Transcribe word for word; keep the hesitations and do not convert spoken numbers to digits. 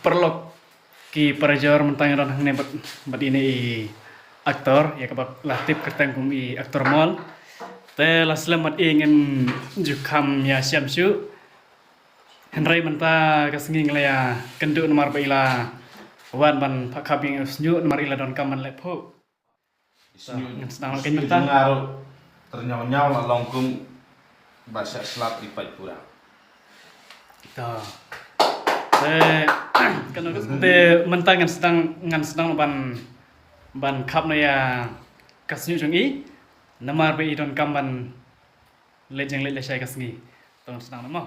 Paralok ki parajor, mynta ngi don hangne bad, bad ine i actor, ïa kaba la tip kyrteng kum i actor Mol. Te la slem bad i ngin ju kham ïashem shuh. Hynrei mynta ka sngi ngi la ïakynduh namar ba i la wan ban phah khap ïa ngi u shñiuh namar i la donkam ban leh phuh. Ngan sdang noh kein mynta. Nga ruh tyrñaw ñaw la long kum ba shah slap ri paid pura. To. Te, kano ka te mynta ngan sdang, ngan sdang ban, ban khap noh ïa ka shñiuh jong i. Namar ba i donkam ban leit jingleit lashai ka sngi. To ngan sdang noh mo.